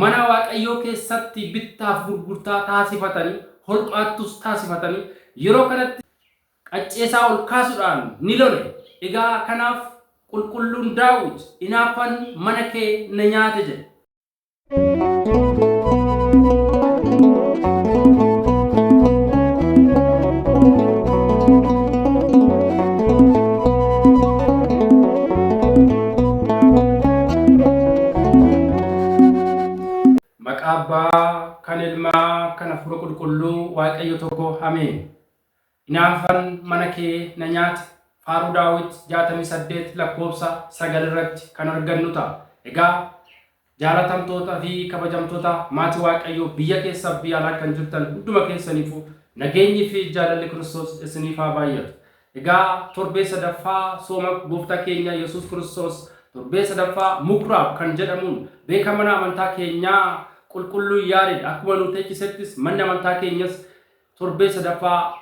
Mana Waaqayyoo keessatti bittaaf gurgurtaa taasifatanii, holqaattus taasifatanii, yeroo kanatti qacceesaa ol kaasuudhaan ni lole. Egaa kanaaf qulqulluun Daawit inaaffan mana kee na nyaate jedhe. Maqaa Abbaa, kan Ilmaa, kan Hafuura Qulqulluu, Waaqayyo tokko, Ameen. Inaaffan mana kee na nyaate Faaruu Daawit 68 lakkoofsa 9 irratti kan argannu ta'a. Egaa jaalatamtoota fi kabajamtoota maatii Waaqayyoo biyya keessaaf biyya alaa kan jirtan hunduma keessaniifuu nageenyi fi jaalalli Kiristoos isiniif haa baay'atu. Egaa torbee sadaffaa sooma gooftaa keenya Yesuus Kiristoos torbee sadaffaa Mukuraab kan jedhamuun beeka mana amantaa keenyaa qulqulluu Yaared akkuma nu teechisettis manni amantaa keenyas torbee sadaffaa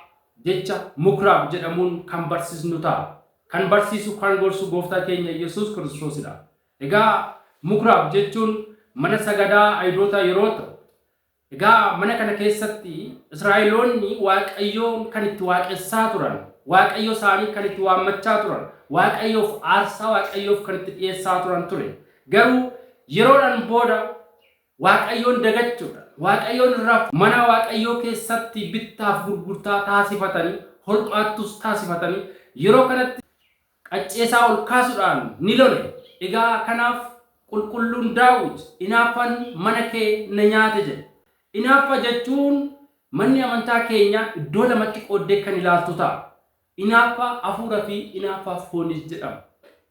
jecha Mukuraab jedhamuun kan barsiisnu ta'a. Kan barsiisu kan gorsu gooftaa keenya Yesuus Kiristoosidha. Egaa Mukuraab jechuun mana sagadaa Ayihudootaa yeroo ta'u, egaa mana kana keessatti Israa'eloonni Waaqayyoon kan itti waaqessaa turan, Waaqayyo isaanii kan itti waammachaa turan, Waaqayyoof aarsaa Waaqayyoof kan itti dhiyeessaa turan ture. Garuu yeroodhaan booda Waaqayyoon dagachuudhaan, Waaqayyoon irraa mana Waaqayyoo keessatti bittaaf gurgurtaa taasifatanii, holqaattus taasifatanii, yeroo kanatti qacceesaa ol kaasuudhaan ni lole. Egaa kanaaf qulqulluun Daawit inaaffan mana kee na nyaate jedhe. Inaaffa jechuun manni amantaa keenyaa iddoo lamatti qooddee kan ilaaltu ta'a. Inaaffaa hafuura fi inaaffaa fooniis jedhama.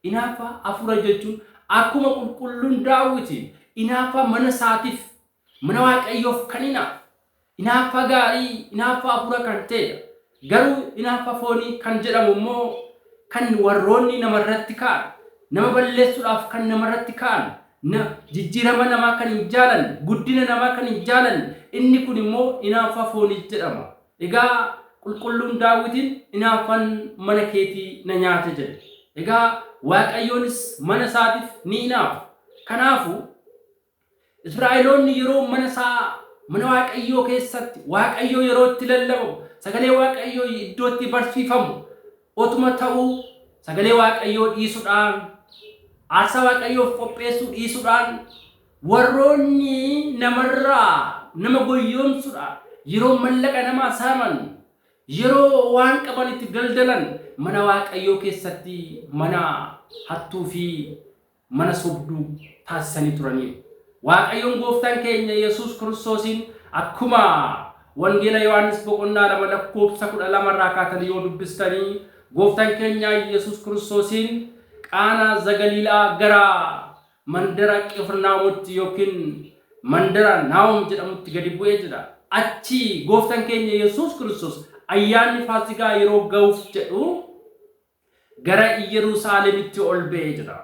Inaaffaa hafuura jechuun akkuma qulqulluun Daawit inaaffaa mana isaatiif mana Waaqayyoof kan inaafu, inaaffaa gaarii, inaaffaa hafuura kan ta'edha. Garuu inaaffaa foonii kan jedhamu immoo kan warroonni namarratti ka'an, nama balleessuudhaaf kan namarratti ka'an, na jijjiirama namaa kan hin jaalanne, guddina namaa kan hin jaalanne, inni kun immoo inaaffaa foonii jedhama. Egaa qulqulluun Daawitiin inaaffaan mana keetii na nyaate jedhe. Egaa Waaqayyoonis mana isaatiif ni inaafa. Kanaafuu Israa'eloonni yeroo mana isaa mana Waaqayyoo keessatti Waaqayyoo yeroo itti lallabamu sagalee Waaqayyoo iddoo itti barsiifamu otuma ta'uu sagalee Waaqayyoo dhiisuudhaan aarsaa Waaqayyoof qopheessuu dhiisuudhaan warroonni namarraa nama goyyoomsuudhaan yeroo mallaqa namaa saaman yeroo waan qaban itti daldalan mana Waaqayyoo keessatti mana hattuu fi mana sobduu taasisanii turaniiru. Waaqayyoon gooftaan keenya Yesuus Kiristoosiin akkuma Wangeela Yohaannis boqonnaa 2 lakkoofsa 12 irraa kaatanii yoo dubbistanii gooftaan keenya Yesuus Kiristoosiin Qaanaa Zagaliilaa gara mandara Qifirnaahomitti yookiin mandara Naahom jedhamutti gadi bu'ee jira. Achi gooftaan keenya Yesuus Kiristoos ayyaanni Faasigaa yeroo ga'uuf jedhu gara Iyyeruusaalemitti ol ba'ee jira.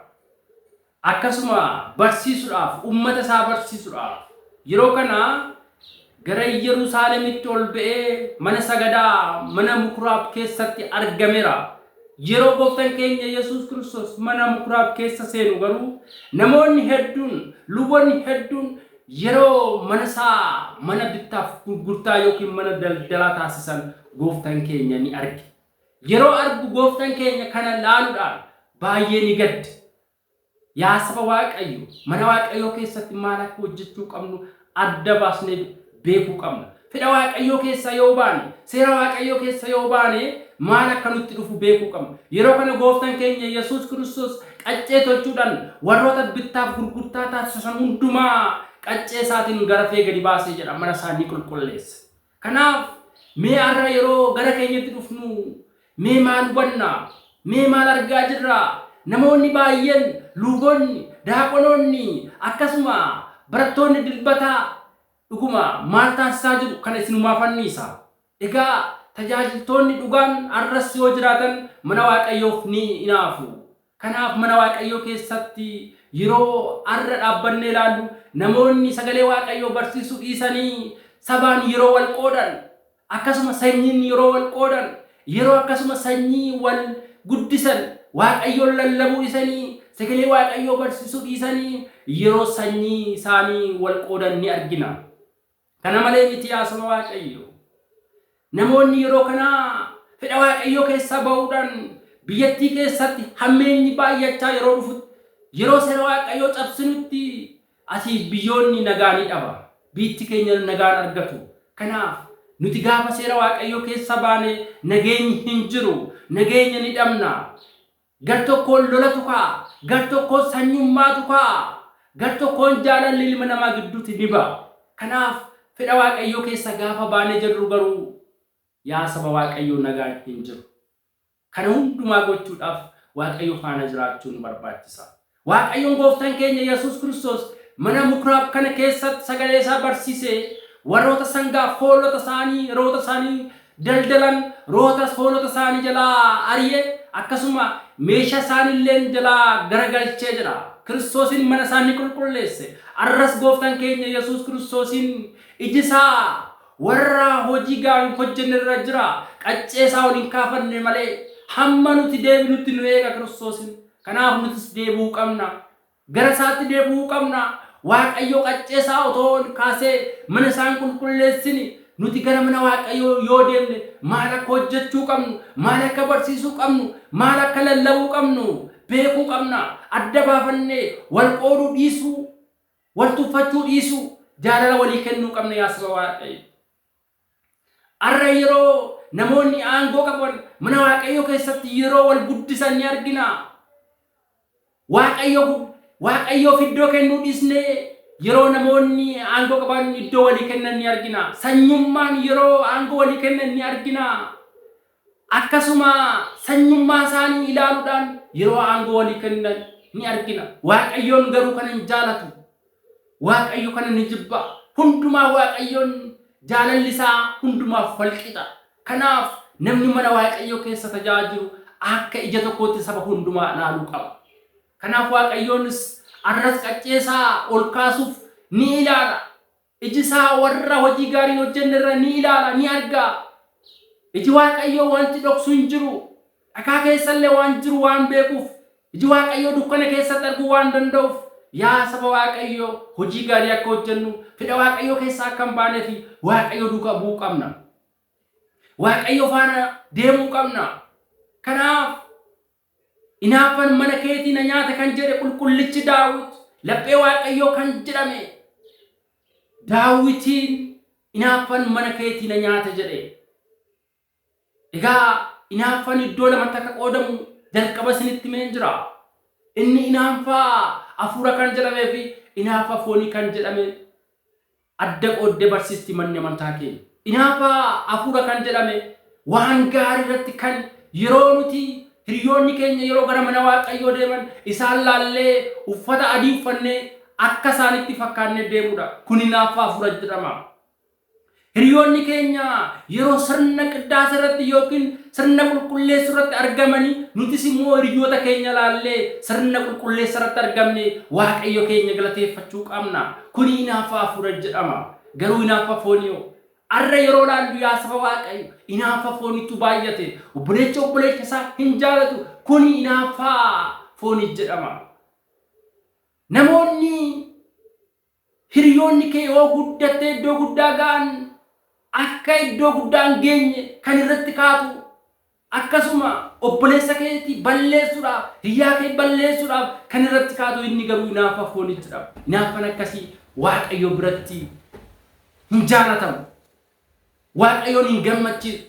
Akkasuma barsiisuudhaaf, uummata isaa barsiisuudhaaf yeroo kana gara Iyyeruusaalemitti ol ba'ee mana sagadaa mana mukuraab keessatti argameera. Yeroo gooftaan keenya Yesuus Kiristoos mana mukuraab keessa seenu garuu namoonni hedduun, luboonni hedduun yeroo mana isaa mana bittaaf gurgurtaa yookiin mana daldalaa taasisan gooftaan keenya ni arge. Yeroo argu gooftaan keenya kana laaluudhaan baay'ee ni gadde. Yaa saba Waaqayyo, mana Waaqayyoo keessatti maal akka hojjechuu qabnu adda baasnee beekuu qabna. Fedha Waaqayyoo keessa yoo baane, seera Waaqayyoo keessa yoo baane maal akka nutti dhufu beekuu qabna. Yeroo kana gooftaan keenya Yesuus Kiristoos qaccee tolchuudhaan warroota bittaaf gurgurtaa taasisan hundumaa qaccee isaatiin garafee gadi baasee jedha mana isaa ni qulqulleesse. Kanaaf mee har'a yeroo gara keenyatti dhufnu mee maal hubanna? Mee maal argaa jirra? Namoonni baay'een, luuboonni, daaqonoonni, akkasuma barattoonni dilbataa dhuguma maal taasisaa jiru? Kana isinumaaf anniisa. Egaa tajaajiltoonni dhugaan har'as yoo jiraatan mana Waaqayyoof ni inaafu. Kanaaf mana Waaqayyoo keessatti yeroo har'a dhaabbannee ilaallu namoonni sagalee Waaqayyoo barsiisuu dhiisanii sabaan yeroo wal qoodan, akkasuma sanyiin yeroo wal qoodan, yeroo akkasuma sanyii wal guddisan, Waaqayyoon lallabuu dhiisanii sagalee Waaqayyoo barsiisuu dhiisanii yeroo sanyii isaanii wal qoodan ni argina. Kana malee miti yaa saba Waaqayyoo. Namoonni yeroo kana fedha Waaqayyoo keessaa ba'uudhaan biyyattii keessatti hammeenyi baay'achaa yeroo dhufutti, yeroo seera Waaqayyoo cabsinutti asii biyyoonni nagaa ni dhaba. Biyyi keenya nagaan argatu. Kanaaf nuti gaafa seera Waaqayyoo keessa baane nageenyi hin jiru. Nageenya ni dhabna. Gar tokkoon lolatu ka'a. Gar tokkoon sanyummaatu ka'a. Gar tokkoon jaalalli ilma namaa gidduutti ni ba'a. Kanaaf fedha Waaqayyoo keessa gaafa baanee jirru garuu yaa saba Waaqayyoo nagaan hin jiru. Kana hundumaa gochuudhaaf Waaqayyo faana jiraachuu nu barbaachisa. Waaqayyoon gooftaan keenya Yesuus Kiristoos mana mukuraab kana keessatti sagalee isaa barsiisee warroota sangaaf hoolota isaanii, roota isaanii daldalan, roota hoolota isaanii jalaa ari'e, akkasuma meeshaa isaaniillee jalaa garagalchee jedha. Kiristoosin mana isaanii qulqulleesse. Arras gooftaan keenya Yesuus Kiristoosin iji isaa warra hojii gaarii hojjenne irra jira. Qaccee isaa waliin kaafanne malee hamma nuti deebinutti nu eega Kiristoosin. Kanaaf nutis deebi'uu qabna. Gara isaatti deebi'uu qabna. Waaqayyo qaccee isaa otoo ol kaasee mana isaan qulqulleessini nuti gara mana Waaqayyoo yoo deemne maal akka hojjechuu qabnu, maal akka barsiisuu qabnu, maal akka lallabuu qabnu beekuu qabna. Adda baafannee wal qooduu dhiisuu, wal tuffachuu dhiisuu, jaalala walii kennuu qabna yaa saba Waaqayyo. Arra yeroo namoonni aangoo qaban mana Waaqayyoo keessatti yeroo wal guddisan ni argina. Waaqayyoof iddoo kennuu dhiisnee yeroo namoonni aangoo qaban iddoo walii kennan ni argina. Sanyummaan yeroo aangoo walii kennan ni argina. Akkasuma sanyummaa isaanii ilaaluudhaan yeroo aangoo walii kennan ni argina. Waaqayyoon garuu kana hin jaalatu. Waaqayyo kana ni jibba. Hundumaa Waaqayyoon jaalalli isaa hundumaaf wal qixa. Kanaaf namni mana Waaqayyoo keessa tajaajilu akka ija tokkootti saba hundumaa ilaaluu qaba. Kanaaf Waaqayyoonis arras qaccee isaa ol kaasuuf ni ilaala. Iji isaa warra hojii gaarii hojjenne irra ni ilaala, ni arga. Iji Waaqayyoo wanti dhoksu hin jiru. Dhakaa keessallee waan jiru waan beekuuf, iji Waaqayyoo dukkana keessatti arguu waan danda'uuf, yaa saba Waaqayyoo hojii gaarii akka hojjennu, fedha Waaqayyoo keessaa akka hin baanee fi Waaqayyoo duukaa bu'uu qabna. Waaqayyo faana deemuu qabna. Kanaaf inaaffan mana keetii na nyaata kan jedhe qulqullichi Daawit, laphee Waaqayyoo kan jedhame Daawitiin inaaffan mana keetii na nyaata jedhe. Egaa inaaffan iddoo lamatti akka qoodamu jalqaba isinitti himeen jira. Inni inaaffaa hafuura kan jedhamee fi inaaffaa foonii kan jedhame adda qooddee barsiisti manni amantaa keenya. Inaaffaa hafuura kan jedhame waan gaarii irratti kan yeroo nuti hiriyoonni keenya yeroo gara mana Waaqayyoo deeman isaan laallee uffata adii uffannee akka isaanitti fakkaannee deemudha. Kun inaaffaa hafuura jedhama. Hiriyoonni keenya yeroo sirna qiddaasa irratti yookiin sirna qulqulleessuu irratti argamanii nutis immoo hiriyoota keenya laallee sirna qulqulleessa irratti argamne Waaqayyo keenya galateeffachuu qabna. Kuni inaaffaa hafuura jedhama. Garuu inaaffaa foonii hoo? Arra yeroo laallu yaa saba Waaqayyo inaaffaa fooniitu baay'ate. Obboleecha obboleessa isaa hin jaalatu. Kuni inaaffaa foonii jedhama. Namoonni hiriyoonni kee yoo guddatte iddoo guddaa ga'an akka iddoo guddaa hin geenye kan irratti kaatu, akkasuma obboleessa keetii balleessuudhaaf, hiriyaa kee balleessuudhaaf kan irratti kaatu, inni garuu inaaffaa foonii jedhama. Inaaffaan akkasii Waaqayyo biratti hin jaalatamu. Waaqayyoon hin gammachiisu.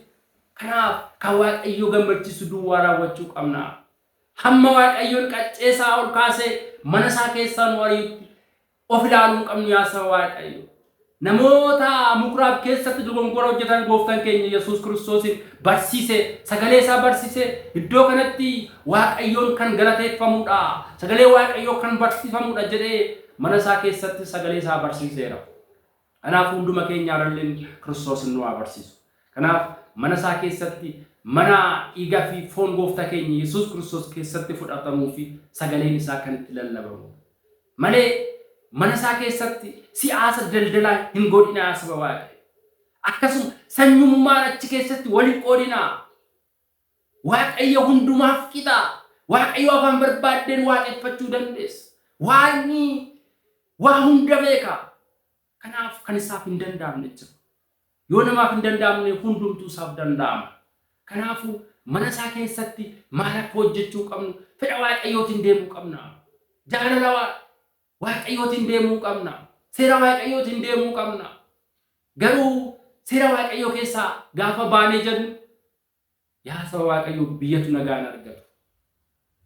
Kanaaf kan Waaqayyo gammachiisu duwwaa raawwachuu qabna. Hamma Waaqayyoon qaccee isaa ol kaasee mana isaa keessaa nu ari'utti of ilaaluu hin qabnu yaa saba Waaqayyo. Namoota mukuraab keessatti dogongora hojjetan gooftaan keenya Yesuus Kiristoosin barsiise, sagalee isaa barsiise, iddoo kanatti Waaqayyoon kan galateeffamudha, sagalee Waaqayyoo kan barsiifamudha jedhee mana isaa keessatti sagalee isaa barsiiseera. Kanaaf hunduma keenya har'alleen Kiristoosin nu haa barsiisu. Kanaaf mana isaa keessatti mana dhiigaa fi foon gooftaa keenya Yesuus Kiristoos keessatti fudhatamuu fi sagaleen isaa kan itti lallabamu. Malee mana isaa keessatti siyaasa daldalaa hin godhinaa saba Waaqayyo. Akkasuma sanyummaan achi keessatti wal hin qoodinaa. Waaqayyo hundumaaf qixa. Waaqayyo afaan barbaaddeen waaqeffachuu dandeessa. Waaqni waa hunda beeka. Kanaaf kan isaaf hin danda'amne jira. Yoo namaaf hin danda'amne hundumtuu isaaf danda'ama. Kanaafuu mana isaa keessatti maal akka hojjechuu qabnu fedha Waaqayyootiin deemuu qabna. Jaalala Waaqayyootiin deemuu qabna. Seera Waaqayyootiin deemuu qabna. Garuu seera Waaqayyoo keessaa gaafa baanee jennu yaa saba Waaqayyoo biyyatu nagaan argatu.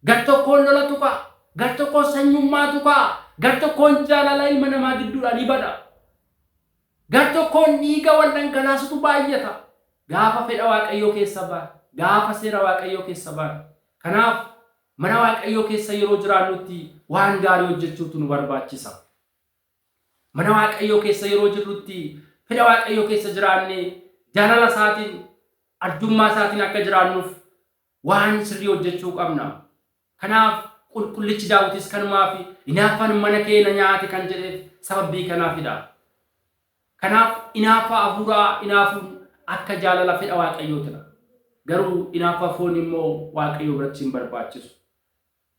Gar tokkoon lolatu ka'a. Gar tokkoon sanyummaatu ka'a. Gar tokkoon jaalala ilma namaa gidduudhaa ni bada. Gar tokkoon dhiiga wal dhangalaasutu baay'ata. Gaafa fedha Waaqayyoo keessa baane, gaafa seera Waaqayyoo keessa baane. Kanaaf mana Waaqayyoo keessa yeroo jiraannutti waan gaarii hojjechuutu nu barbaachisa. Mana Waaqayyoo keessa yeroo jirrutti fedha Waaqayyoo keessa jiraannee jaalala isaatiin arjummaa isaatiin akka jiraannuuf waan sirrii hojjechuu qabna. Kanaaf qulqullichi Daawitis kanumaaf hinaaffaan mana kee na nyaate kan jedheef sababii kanaafidha. Kanaaf inaaffaa hafuuraa inaafuun akka jaalala fedha Waaqayyootidha. Garuu inaaffaa foonii immoo Waaqayyoo biratti hin barbaachisu.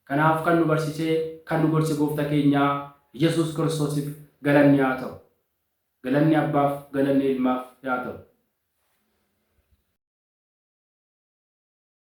Kanaaf kan nu barsiisee kan nu gorse goofta keenyaa Yesuus Kiristoosiif galanni haa ta'u. Galanni Abbaaf galanni Ilmaaf yaa ta'u.